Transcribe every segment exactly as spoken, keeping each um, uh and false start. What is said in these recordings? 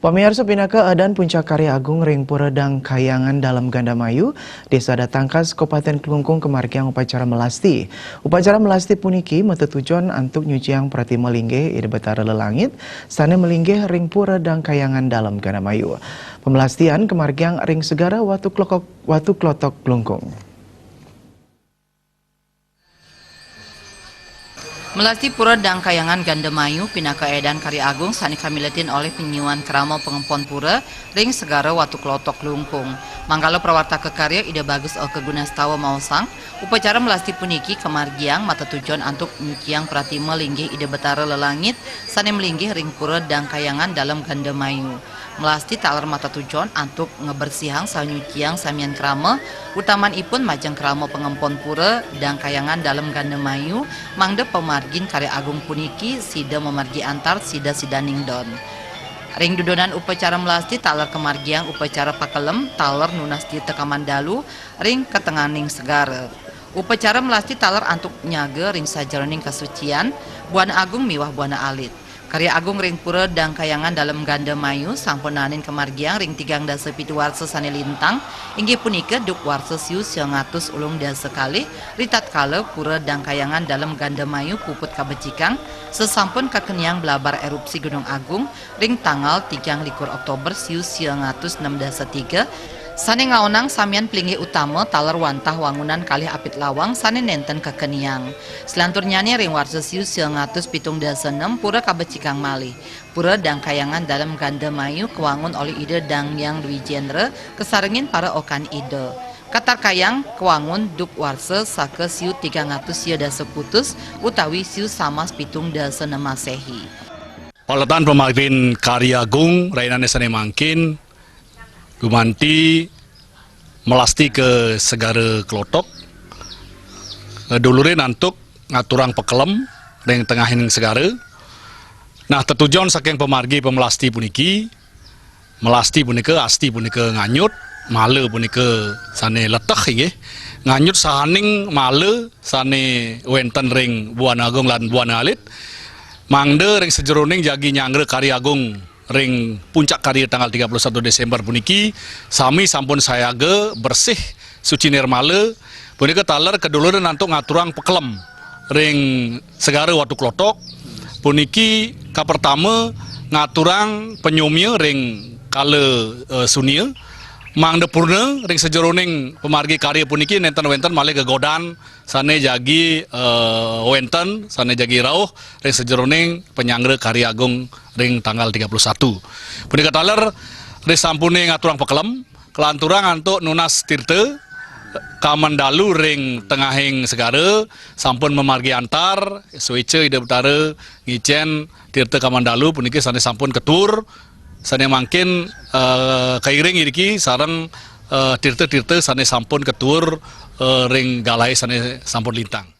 Pamiarsa, pinaka adan puncak karya agung ring Pura Dangkayangan Dalem Gandamayu, Desa Adat Tangkas, Kabupaten Klungkung, kamargiang upacara melasti. Upacara melasti puniki matetujon antuk nyuciang pratima linggih Ida Betara Lelangit sane malinggih ring Pura Dangkayangan Dalem Gandamayu. Pamelastian kamargiang ring Segara Watu Klokok, Watu Klotok, Klungkung. Melasti Pura Dangkayangan Gandamayu pinaka edan karya agung sane kamiletin olih panyiuan krama pangempon pura ring Segara Watu Klotok, Klungkung. Manggala prawartaka karya Ida Bagus Oka Gunastawa maosang, upacara melasti puniki kamargiang matetujon antuk nyuciang pratima linggih Ida Betara Lelangit sane malinggih ring Pura Dangkayangan Dalem Gandamayu. Melasti taler matetujon antuk ngabersihang saha nyuciang samian krama, utamanipun majeng krama pangempon Pura Dangkayangan Dalem Gandamayu, mangda pamargin karya agung puniki sida mamargi antar sida-sidaning don. Ring dudonan upacara melasti taler kamargiang upacara pakelem taler nunas tirta kamandalu ring katenganing segara. Upacara melasti taler antuk nyaga ring sajeroning kasucian, buana agung miwah buana alit. Karya agung ring Pura Dangkayangan Dalem Gandamayu sampun naenin kamargiang ring tigang dasa pitu warsa sane lintang, inggih punika duk warsa siu siang atus ulung dasa kalih, ritatkala Pura Dangkayangan Dalem Gandamayu puput kabecikang, sasampun kakeniang blabar erupsi Gunung Agung ring tanggal tigang likur Oktober siu siang atus nem dasa tiga, sane ngaonang samian plinggih utama taler wantah wangunan kalih apit lawang sane nenten kakeniang. Selanturnyane ring warsa siu siang atus pitung dasa nem pura kabecikang malih. Pura Dangkayangan Dalem Gandamayu kawangun olih Ida Dang Hyang Dwijendra kasarengin para okan Ida. Katarkayang kawangun duk warsa saka siu tigang atus sia dasa kutus utawi siu samas pitung dasa nem Masehi. Paletan pamargin karya agung rainane sane mangkin gumanti melastika Segara Klotok, eh, dulurin antuk ngaturang pakelem ring tengahing segara. Nah, tetujon saking pamargi pamelasti puniki, melasti punika, asti punika nganyut, mala punika sane leteh inggih. Nganyut sahaning mala sane wenten ring Buana Agung lan Buana Alit, mangda ring sajeroning jagi nyanggra karya agung ring puncak karya tanggal tiga puluh satu Desember puniki, sami sampun sayaga bersih suci nirmala, punika taler kaduluran antuk ngaturang pakelem ring Segara Watu Klotok. Puniki kapertama ngaturang panyomia ring kala, eh, sunia, mangda purna ring sajeroning pamargi karya puniki nenten wenten malih gegodan sane jagi, eh, wenten, sane jagi rauh ring sajeroning panyanggra karya agung ring tanggal tiga puluh satu. Punika taler risampune ngaturang pakelem, kalanturang antuk nunas tirta kamandalu ring tengahing segara, sampun mamargi antar, sueca Ida Betara ngicen tirta kamandalu puniki sane sampun ketur, sane mangkin, eh, kairing iriki sareng, eh, tirta-tirta sane sampun ketur, eh, ring galahe sane sampun lintang.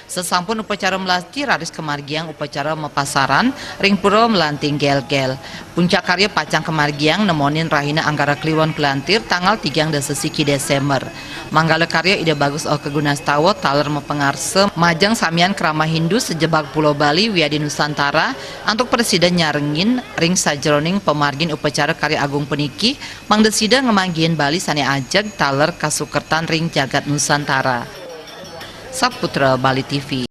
Sasampun upacara melasti raris kamargiang upacara mapasaran ring Pura Melanting Gelgel. Puncak karya pacang kamargiang nemonin rahina Anggara Kliwon Kelantir tanggal tigang dasa siki Desember. Manggala karya Ida Bagus Oka Gunastawa taler mapangarsa majeng samian krama Hindu sajebag Pulo Bali wiadin Nusantara antuk prasida nyarengin ring sajeroning pamargin upacara karya agung puniki, mangda sida ngamanggihin bali sane ajeg taler kasukertan ring jagat Nusantara. Saputra Bali T V.